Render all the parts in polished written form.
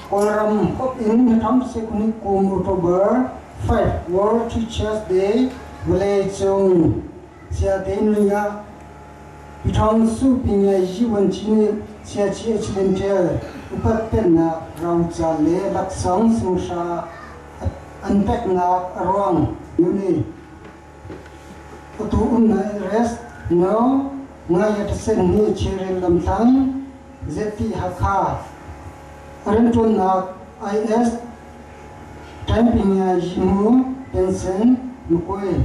Kawlram huap in hramsik kum October 5 World Teachers Day vawleicung sianginn ning ah Pyithawngsu Pingayi Vuanci nih Siaci Accidental upat pennak roca le laksawng sunghra an peknak a ruang nih atu umnak address No. Ngai Chiril lamthlang ZT Hakha rianṭuannak IS Ṭainpingia Yimu Pension Mukui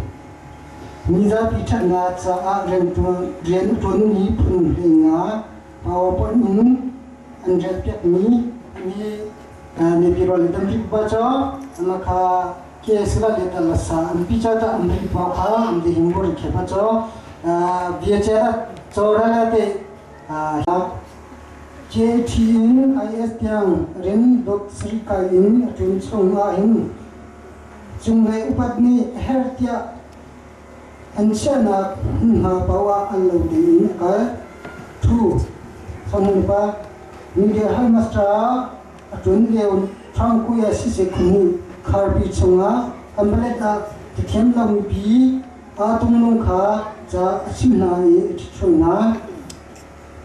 mizapi ṭhatnak caah rian a ṭuanmi phun 15 PowerPoint in an relpiakmi mipi rawl le tampi pa cu ama kha ke sila le tal sa an pi cha ta an ri pa kha an di hing bor khe pa cu bia che chora la te JT in IS tiang rin dot sri kai in a ṭun chung ah hin cunglei upat nih her tiah an chiahnak hmunhma paoh ah an lo tein a kal. 2. Songhun pa media headmaster a ṭun lio Thangkuya siseh khun kharpi chungah Hamlet ah cathiam lo mipi aa tungnung kha ca a chim hna i a ṭhithruai hna.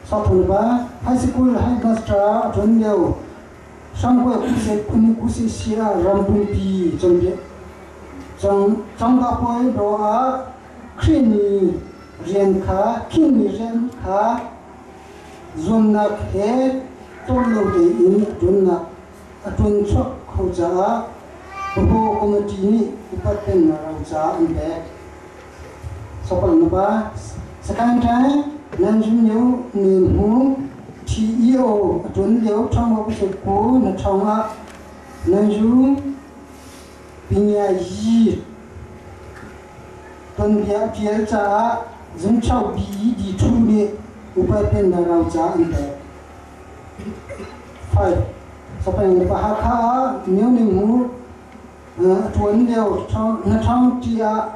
Sathun pa high school headmaster a ṭuan lio Hrangkuai kuseh khun kuseh si ah ram pumpi cawnpiak cangka puai do ah Khrih mi rian kha khinmi rian kha zuamnak he ṭawl lo tein a ṭuannak a ṭuan chuak kho caah Baho Committee nih upat pennak roca an pek. Sopal na pa Sakhan ṭai nan zun lio nen hmu TEO a ṭuan lio ṭhangwa kusuk ku na ṭhawng ah nan zu pinya yi Tuanbia a ṭial caah Zungcho BED ṭhu nih upat pennak roca an pek. 5. Sapeng le Hakha ah Myoning Mu a ṭuan lio na ṭhang ṭi ah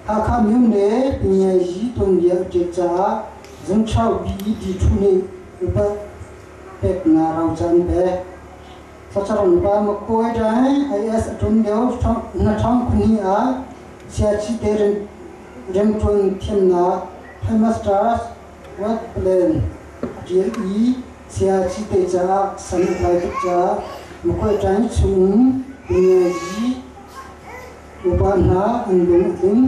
Hakha Myone Pinyayi tuanbia a ṭial caah Zungcho BED ṭhu nih upat peknak roca an pek. Sacharon pa Makkawi dai IS a ṭuan lio na ṭhang khuhni ah Siachi te rianṭuan thiamnak Headmasters Work Plan a ṭial i Siachi te caah san a tlai tuk caah Makkawi ṭai chung Pinyayi upa hna an lung a tling.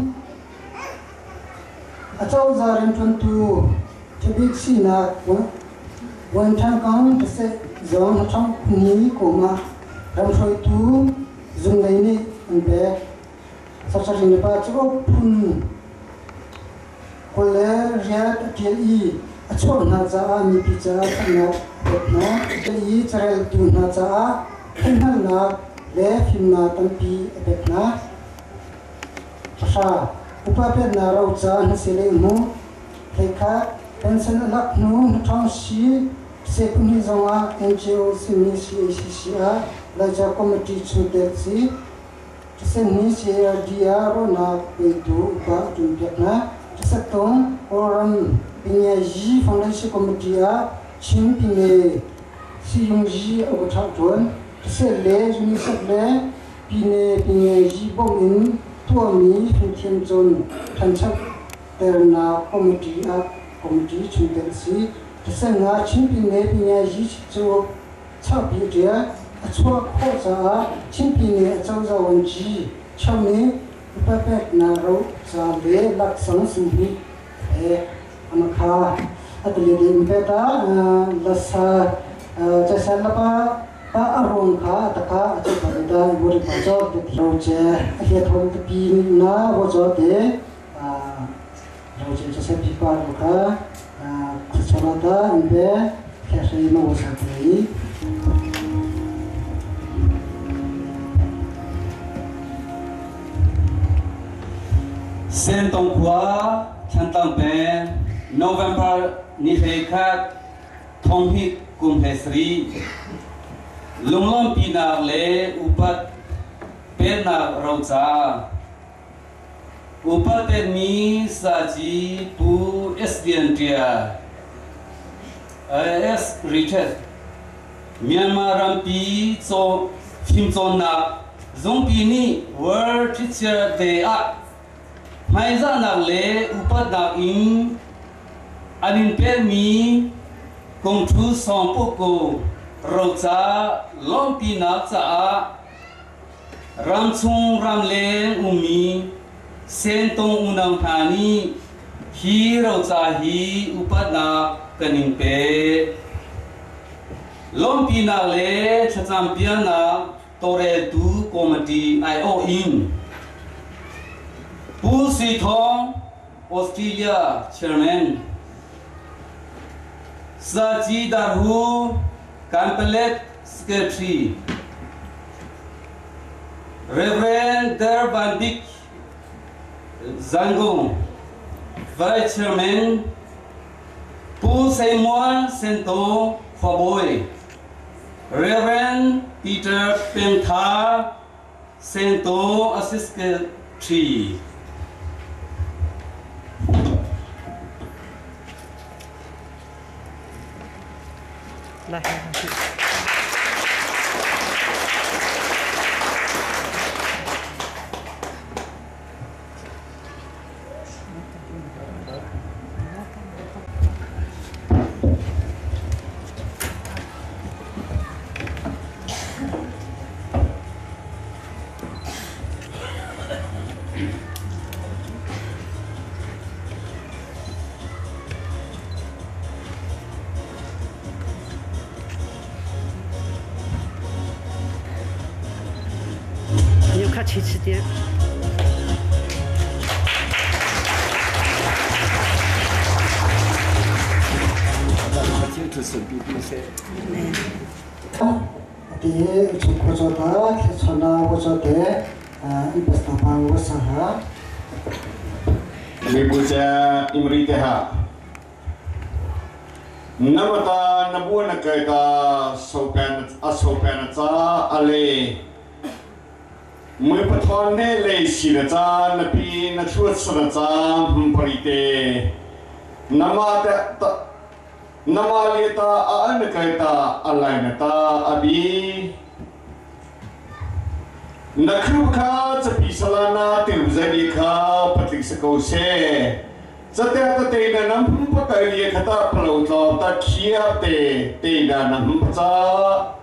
Acozah rianṭuantu ṭhabik sinak Vuanṭhangkang paseh zong hnaṭhangh ni kum ah ramhruaitu zunglei nih an pek. Sasari pa cu phun 28 a ṭial i a chuah hna caah mipi caah ṭhatnak a pek hna. I careltu hna caah theihhngalhnak le fimnak tampi a pek hna. Hra upa peknak roca hnaseh le hmu Theikhat pension a lak hnu hnaṭhawngsi sephun zongah NGO simi CACC ah Laica Committee chungtel si. Ṭhasenhni CARD ah ruahnak petu upa a ṭuanpiak hna. Ṭhasettung Kawlram Pingiayi Foundation Committee ah Chin Pine Siyungyi a uṭha ṭuan. Ṭhaset le UNICEF le Pine Pingiayi bawmh in tuahmi fimthiam cawn ṭhancho ternak committee ah committee chungtel a si. Thisen Chin Pyine Pingiayi cu chahpi a ṭial. A chuah khawh caah Chin Pyine acozah vuanci Cham nih upa peknak ro ca le laksawng sunghi a pek. Amakha a tali in pek ah lasa caisal lapa pa a ruang kha a taka a cu pa da buri pa cho te ro che a hia thon te pi na wo cho te Sentong khua Thantlang peng November ni 11. Thonghnih kum hlei sarih lunglawmhpinak le upat peknak roca upat pekmi Saci Pu S. Lian Ṭial S. Richard Myanmar rampi fimcawnnak zungpi nih World Teacher Day ah hmaizahnak le upatnak in an in pekmi kongthu sawngpuk roca lawmhpinak caah ramchung ramleng ummi Sentung unau hna nih hi roca hi upatnak kan in pek. Lawmhpinak le thlacam pialnak tawlreltu committee aiawh in Pu Sui Thawng, Australia Chairman, Saci Darhu, Kanpalet Secretary, Reverend Der Van Bik Zangung, Vice Chairman, Pu Samuel Sento Khuabawi, Rev. Peter Pengtha Sento Assistant Tree. 你快去吃点。 Ti chungkhua chawta thlachana wa chawte i pasta pa wa sa ha. Mibuja imri te ha. Namata nabu na kaita sopen asopen cha ale mui pathon ne le si na cha na pi na chuat sa na cha hum pari te nama ta nama le ta a an kaita alai na ta abi na khru kha chapi salana tiu zai kha patlik sa ko se chate ta te na nam pa kai li khata phalo tlo ta khia te te na nam cha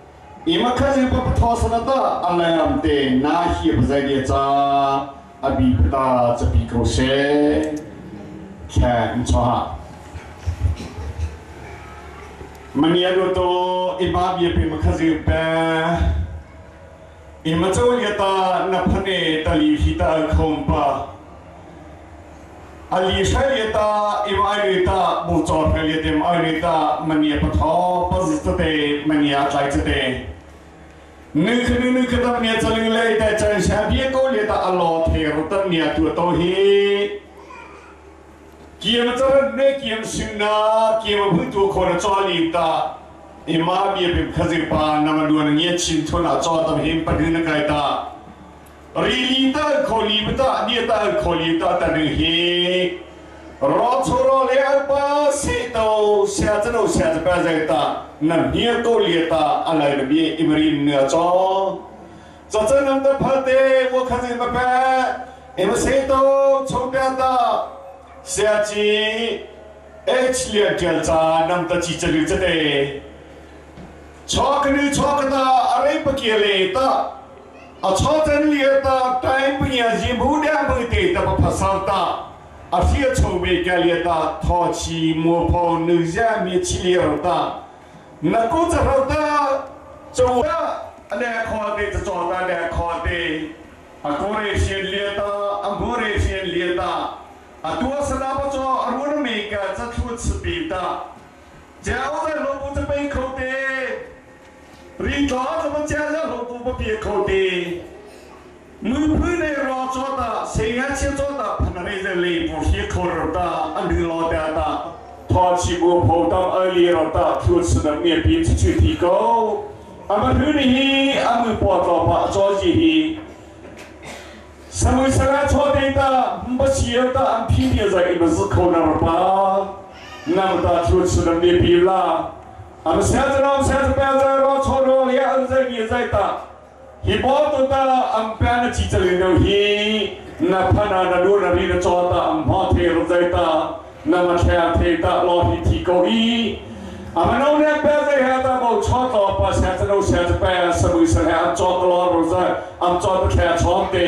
ima kha je pa tho sana ta alayam te na hi pa zai li cha abi ta chapi ko se kha in cha mania do to ima bi pe ma kha je pa ima chaw li ta na phane tali hi ta khom pa ali shai li ta ima ai li ta bu chaw phe li tem ai li ta mania pa tho pa zi te mania tlai te nu khnu nu khata mania chaling le ta chan sha bi ko li ta alo the ro ta nia tu to hi kiam char ne kiam sing na kiam bu tu kho na chaw li ta ima bi bi khazi pa na ma duan nge chin thu na chaw tam him pa din kai ta ri li ta kho li ta ni ta kho li ta ta ni hi ro cho ro le al pa si to sia cha no sia cha pa zai ta na ni ko li ta alai na bi imrin na chaw cha cha nam ta pha te wo khazi ma pa em se to chong pa ta sia chi h li tial cha nam ta chi cha li cha te chok nu chok ta are pa ki le ta a cho chen li ta time pu ya ji bu da bu te ta pa pha ta a fia cho me ka li ta tho chi mo pho nu ya mi chi li ro ta na ko cha ro ta cho ta ale kho te cha cho ta le kho te a ko re sien li ta a bu re sien li ta a tua sa na pa cho a ru me ka cha thu chi pi ta jiao za lo bu cha pe kho te ri cho cha ma cha za lo bu pa pi kho te nu phu ne ro cho ta se nga che cho ta phan re ze le bu hi kho ro ta a lu lo ta ta 他起不跑当二里了大出吃的面皮出去提高，俺们这里俺们报道把着急。什么时候错的的，不需要的，俺偏偏在你们是口那么吧，那么大出吃的面皮啦，俺们现在让现在不要再让错了，也在也在打，一包都打，俺办了几只零头鱼，那怕那那路那里的抓的，俺怕贴了在打。那么太阳太大，老天提高一，俺们农人白在下头冇错到，把现在都现在白什么时候俺做的老路子，俺做的太长的，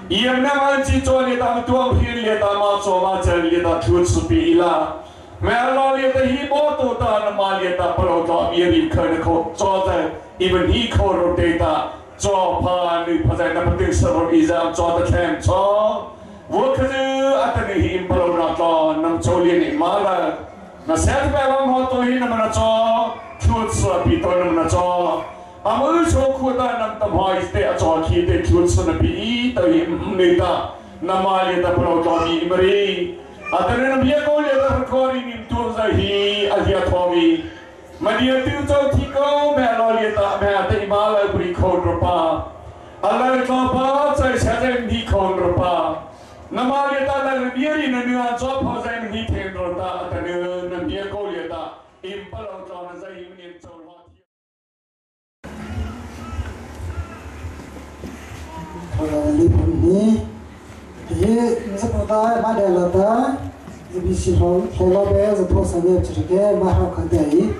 以那么几做的他们多便宜，他们做嘛这里的出资比啦，没老里的一包多大，那么里的不老多，也里可能可做在，因为你可罗的大，做怕你怕在那么多时候一直做的太长。我可是阿等你因不罗那做，能做练你妈了。那现在我们好多人那么那做，出资比多那么那做。俺们说苦的那么好一点，做起的出资那比都因没的，那么也得不罗做你们哩。阿等你那别个也得可以，你多在希阿些托米，没有丢做提高，没老也得没得妈了不离口着吧。阿来做吧，在现在你口着吧。那么列达那个别人呢？你做跑在你听着的，但是那别个列达，因不老做那在因为做了。李鹏你，你这不大马来了的，这必须说铁老板是多少年这个马上看电影。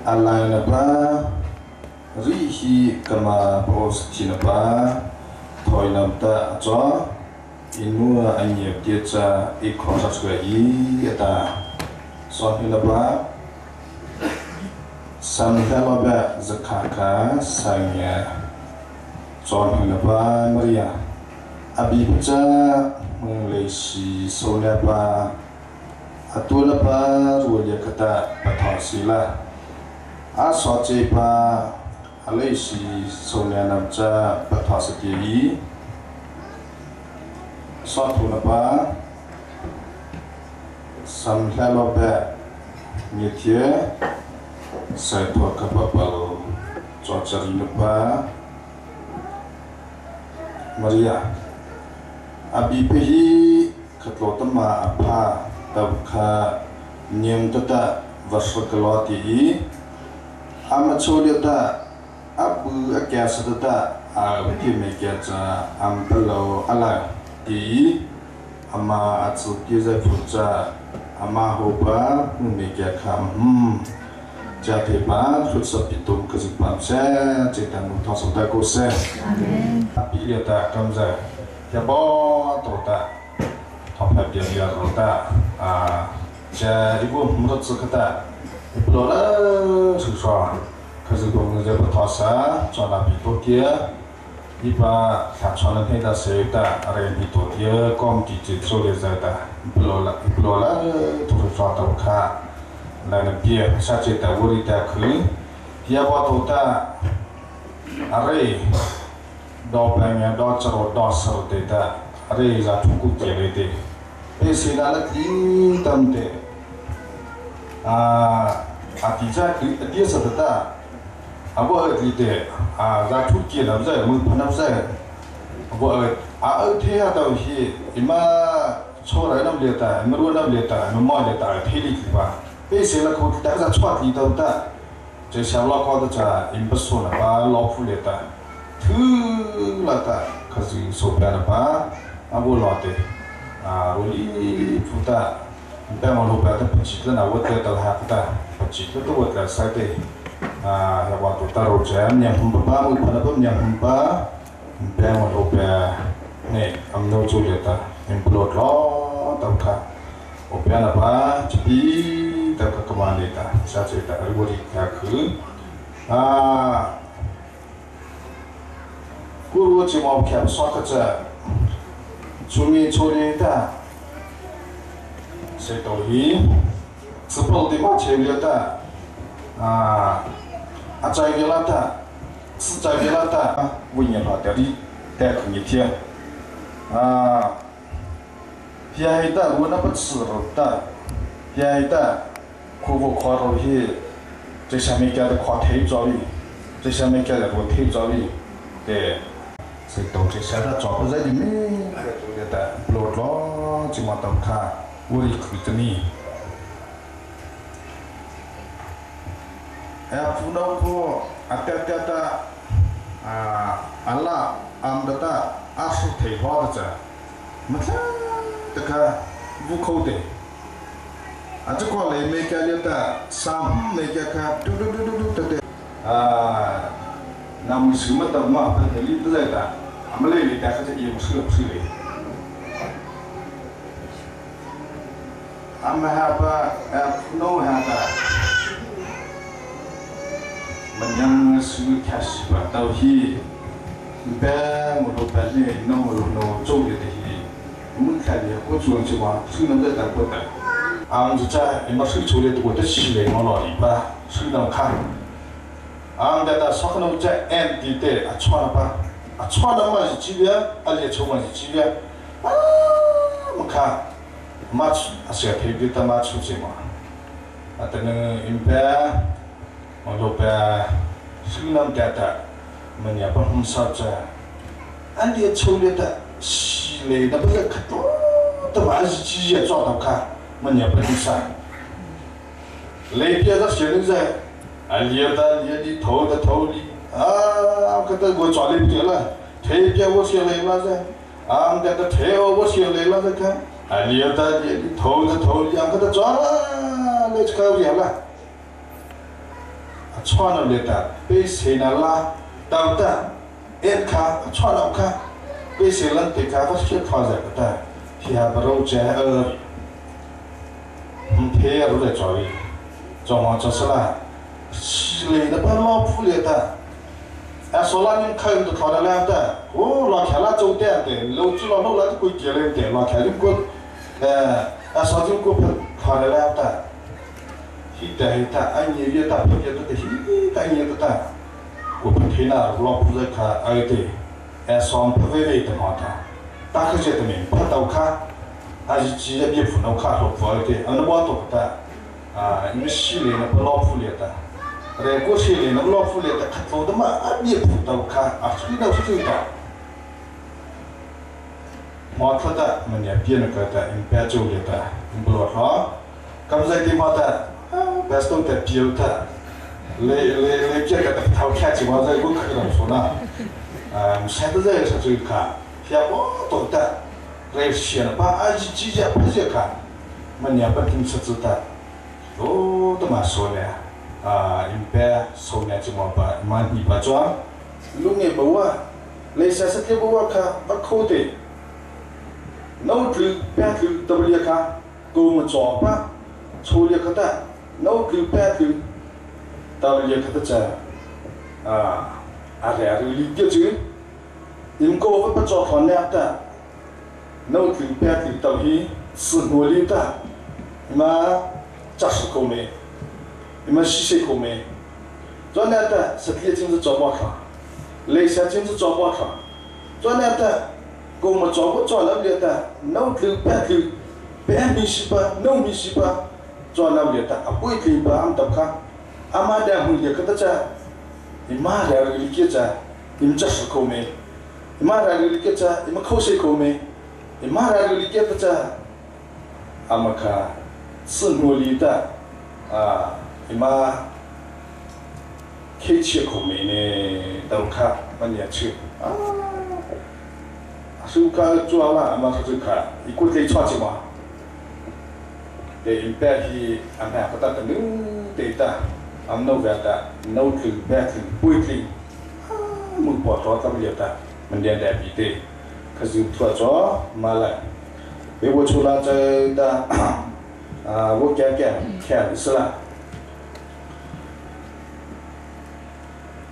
Alai na pa ri hi kama pos chi na pa thoi nam ta cho inu an ye tie cha i kho sa chue i ta so hi na pa sam tha lo ba zakha kha sang ya chon hi na pa maria abi cha mong le si so na pa atu na pa ru ye kata pa tho si la a so che pa a le si so na nam cha pa tho sa ti i so thu na pa sam hla lo ba ni thie sai thua ka pa pa lo cho cha ri na pa maria abi pe hi khat lo ta ma pha tab kha nyem ta ta va sa ka lo ti i ama cholia ta abu akya sa ta a ti me kya cha am palo ala ti ama achu ti za phu cha ama ho pa me kya kham cha te pa khut sa pi tum ka zu pam se che ta nu thong sa ta ko se amen pi le ta kam za ya bo to ta thong pa bia ya ro ta a cha ri bo mu ro chu ka ta不罗了，是说，可是公这不讨啥，做那比多点，一般他穿了那大谁的，阿个比多点，光地就做的在的，不罗了，不罗了，都是抓到卡，来了别，下次到屋里的去，也不多的，阿个，到半夜到这到时候的的，阿个在出国接来的，被谁拿了叮当的。啊，底下底下的哒，啊我二弟的啊，在出去了在，我碰到在，我二啊二天啊到是，你妈出来那么列的，没路那么列的，没毛列的，体力吧，被谁了口，但是出里头的，这小老高的家，因不说了吧，老夫来的，偷了的，可是手边的吧，啊我老的，啊我里负担，别往路边的不记得那我得到还不得，不记得都我得塞的，啊我都到路前，娘们不把我看到不娘们把，别往路边，那俺们都做的，你不落老到看，我边了吧，这边。ตะกมาเลตาชาเจตาอวริกาคืออ่ากูรู้จิมอบแคบซอกจะชุมีโชลีตาเสตฮีสปอติมาเชลตาอ่าอาจารย์เวลาตาสจายเวลาตาวิญญาณเดลีแต่คือเทียอ่าเฮียตารู้นับสืบตาเฮียตา苦不夸头去，这下面叫的夸腿着哩，这下面叫的我腿着哩，对，所以到这下他找不在里面，的落了就嘛到看，我里去的呢。哎，普通话啊哒哒哒，啊阿拉阿姆哒阿是腿花的这，没看这个五口的。啊，这个雷没家里的，三没家卡，嘟嘟嘟嘟嘟的。啊，那么什么的嘛，他里不在的，俺们那里但是也不是不是的。俺们还把哎，弄下的，มันยังซื้อแคชว่าเต้าที่แป้งหมดแป้งเนี่ยน้องหมดน้องโจ้เดียวที่มึงแค่เดียวก็ชวนชิวะซื้อน้ำได้แต่ก็แต่俺们在你们水处的我的西来我老里吧，水能看。俺们在上头在 M D 的啊穿了吧，啊穿了嘛是几边，啊也穿嘛是几边，啊没看，嘛出啊小腿给他妈出去嘛，啊等等一边，我路边水能点的，们也不很少在，俺也出来的西来那不是可多，都还是几也抓到看。มันอย่าไปใส่เลยเพียรเสียงใจ啊，列的列的头的头里啊，可得我抓的不对了，特别我写来了噻，啊，那个特我写来了再看，啊，列的列的头的头里啊，可得抓来就搞了，啊，穿了列的被谁那拉到的，一看穿了看，被谁人得看不是穿这个的，下不着这呃。天都在做的，做嘛做事啦，西来的把老铺来的，哎说那你看都看得了的，哦老看了走点的，老子老老了就归结了的，老看就过，哎说就过看得了的，一代一代，哎年月大，年月大，一代年月大，我不听了，老铺在看哎对，哎双不微微的嘛的，大可觉得明不到看。还是直接别普通看说不对，俺那我懂的，啊，你们西里那不老铺里的，对，过去里那老铺里的，他做的嘛，啊，别普通看，啊，吹到吹的，毛出的，么年别那个的，你别走里的，你不老说，刚才地方的，啊，别说的别的，来来来，这个的头看起我在我可能说呢，啊，现在在是最看，像我懂的。来写了把二十几家不是看，么年不听吃子的，哦，都嘛说呢，啊，一般说呢就嘛把嘛你把装，弄也不啊，来三十天不啊看不扣的，脑子半头都不离看，够么装吧，抽离个的，脑子半头都离个的这，啊，啊然后离个就，你们够不装好两的。那就变成到去是努力的，你们扎实口没，你们细细口没，做那的是铁金子做不好，雷下金子做不好，做那的我们做不做那的，那就变成变米西吧，那米西吧，做那的啊不会给吧，俺们看，阿妈的红的可得这，你妈的理解这，你们扎实口没，你妈的理解这，你们口水口没。你马上就理解不着，阿么看是努力的，啊，你妈เคเชียคงเมเนเตาค่ะมันเนี่ยชื่อ啊，苏卡做啦，嘛是卡，一个得错一嘛。เดี๋ยวแปะที่อันนั้นก็ตัดนึงเตตาอันโนเวตาโนถึงแปะถึงปุ้ยถึงมึงปอดตัวตั้งเดียวตามันเดียนแบบนี้เต可是脱咗มาละเดี๋ยว我出来这的啊，我感觉看是啦。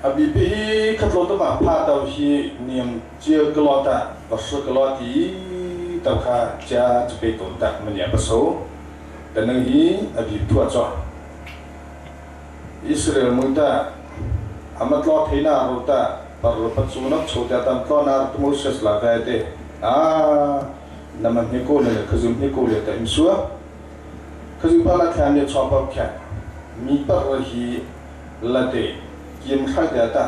啊，比比可多的嘛，怕到是念这个老的，不是个老的，到看家就被多的，มัน也不熟。แต่นึงฮีอบีทั่วจออิสราเอลมุตาอามัตลอเทนารุตาปรปัจจุนักโชตาตัมตอนาร์ตมุสสลาเฟเตอ่านามันนิโกเลขซุมนิโกเลแต่อิมซัวขซุปาละแคมเนี่ยชอบแค่มีปรฮีละเตกิมข้าเดตา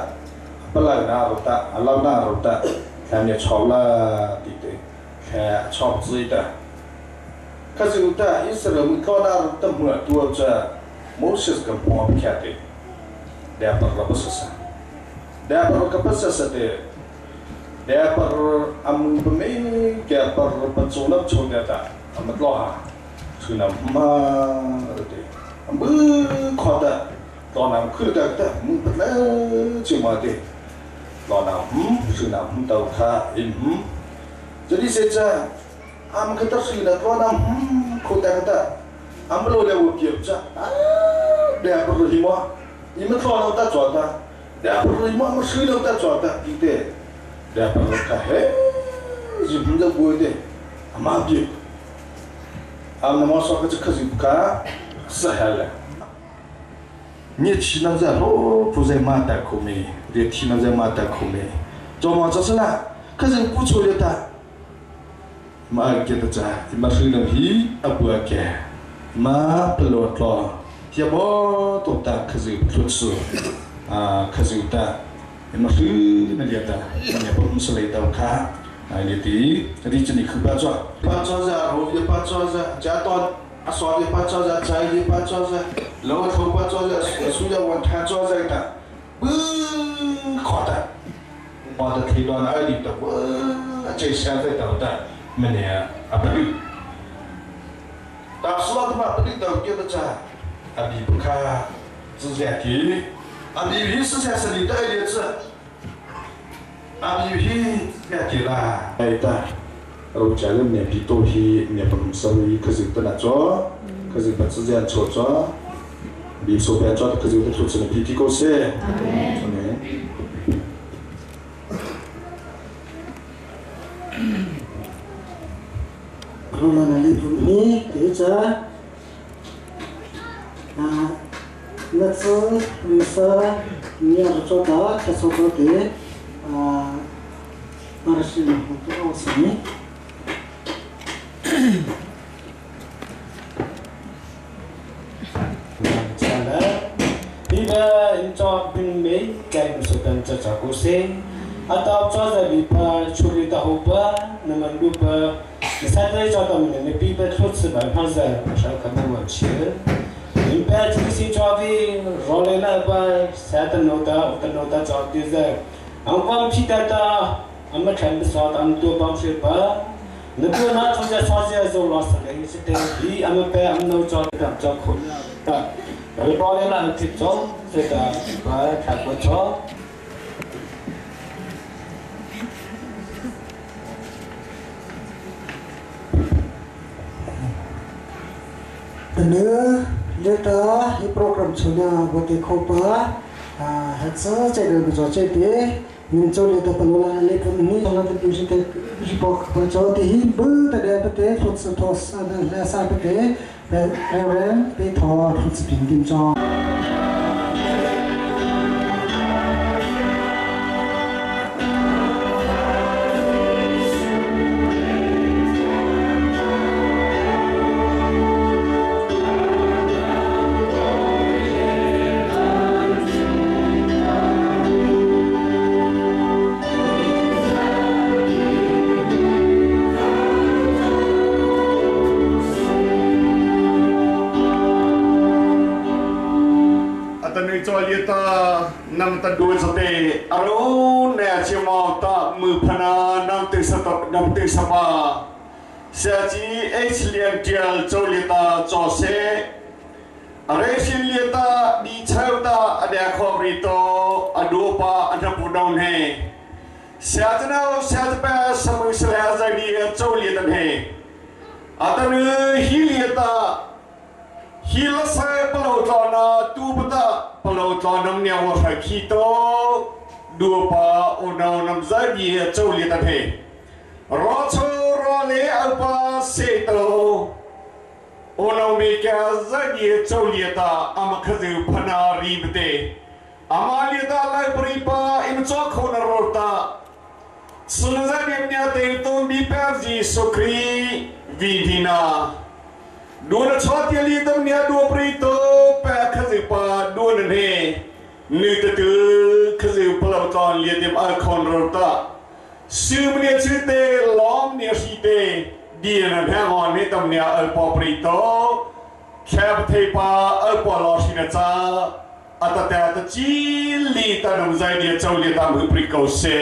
ปลายนารุตาอัลลนารุตาแคมเนี่ยชอบละติเตแค่ชอบจีตา可是有的，以色列人到那等么多这，摩西跟婆婆看的，两百个不是啥，两百个不是啥的，两百俺们不没，两百不做那做的的，俺们老哈，是那嘛的，俺们看的，到那看的的，们不来就嘛的，老那是那到看这里现在。อามก็ตัดสินแล้วนะคนแต่ก็อามโลเลวเกี่ยวจ้ะเดี๋ยวพอรู้มั้ยนี่มันทอเราตัดจอดนะเดี๋ยวพอรู้มั้ยมันซื้อเราตัดจอดนะอีเตเดี๋ยวพอรู้ค่ะเฮ้ยจิบมันจะกูเตอามาเกี่ยวอามน้ำมันสก็จะขึ้นค่ะเสียเลยนี่ที่นั่นจะโอ้ผู้ใหญ่มาแต่คงไม่เดี๋ยวที่นั่นจะมาแต่คงไม่จอมาจะสละ可是不出来的。มาเกตจ้ามาซื้อน้ำฮีอับวแกมาปลดลอเฮียบอตัวตาขจิบทุดสูขจิบตามาซื้อนั่นเดียตาเนี่ยผมสเลตเอาค่ะไอ้นี่ตีที่จะนี่คือป้าจ้าป้าจ้าจะโอ้ยป้าจ้าจะจะตอนอาสอนป้าจ้าจะใจป้าจ้าจะแล้วทำป้าจ้าจะสุดยอดวันท่าจ้าจะตาบึ้งขอตามาตะทีตอนไอ้นี่ตาบึ้งใจเสียใจตาตามันเนี่ยอัปดิตาสลัดมาปดิตาเกี่ยวกับจ้าอับดีบุคา自在体อับดีวิสุเสสลีได้เดียจ้าอับดีวิแก่กีฬาไอ้ตาเราจะเริ่มเนี่ยพี่โตฮีเนี่ยผมสวีคือสิ่งตัวนั้นจ้อคือสิ่งปัจจัยโชจ้อบีโซเปียจ้อคือสิ่งที่ทุกสิ่งพี่ที่ก็เซ่โรงงานนี้นี้เดี๋ยวจะนักศึกษาเนี่ยเราจะได้แค่สอบเดียวมาเรียนรู้ตัวสิใช่แล้วพี่เบย์อินจอบินไม่ไกลสุดกันจะจากกูเซ่อาตอบจอจะมีปะชุลีตาหูปะน้ำมันดูปะ你三对找到你的比本出次办法子，不少可能我去。你别这个新找的，绕来那把三的脑袋，五的脑袋找的是，俺光皮带的，俺们全部烧的，俺们多帮水吧。你不拿出来烧些做老师的，是的，比俺们别俺们找的找苦的，我包来了去找这个把全部找。เนื้อเลือดฮิโปรแกรมชนะบทโคปะฮัตเจเดินจอเจเตมินโจเลตปลุลาเลกนี่ตอนนั้นเป็นสิ่งที่ริปอกปจอที่ฮิบตะเดปเตฟุตทอสอันเลซาปเตเรเรนเปทอฟุตปินดินจอ Nam ta du zate aro ne chimo ta mu phana nam te sa nam te sa pa sia chi h lian tial cholita cho se are shin lieta di chau ta adya khobri to adu pa anapu down he sia chana sia pa samu sla za di choli tan he atan hi lieta hi la sa palo tla na tu pata palo tla nam nya wa kha khi to du pa o na nam za di choli tan he ro cho ro le alpa se to o na me kya za di choli ta am khazu phana ri bte amalia lai pri pa im cho kho na ro ta sunza ni nya te to bi pa ji sukri vi dina du na cho ti li tam nya du pri to pa khazu pa du na ne ni te tu khazu pa lo ton li tim a khon ro ta sim ni chi te long ni si te di na pha ngon ni tam nya al pa pri to kha the pa al pa lo si na cha ata ta ta chi li ta nam zai dia chau li tam hu pri ko se.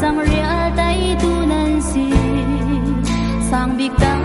Sang ria tay tu nan si sang bik ta.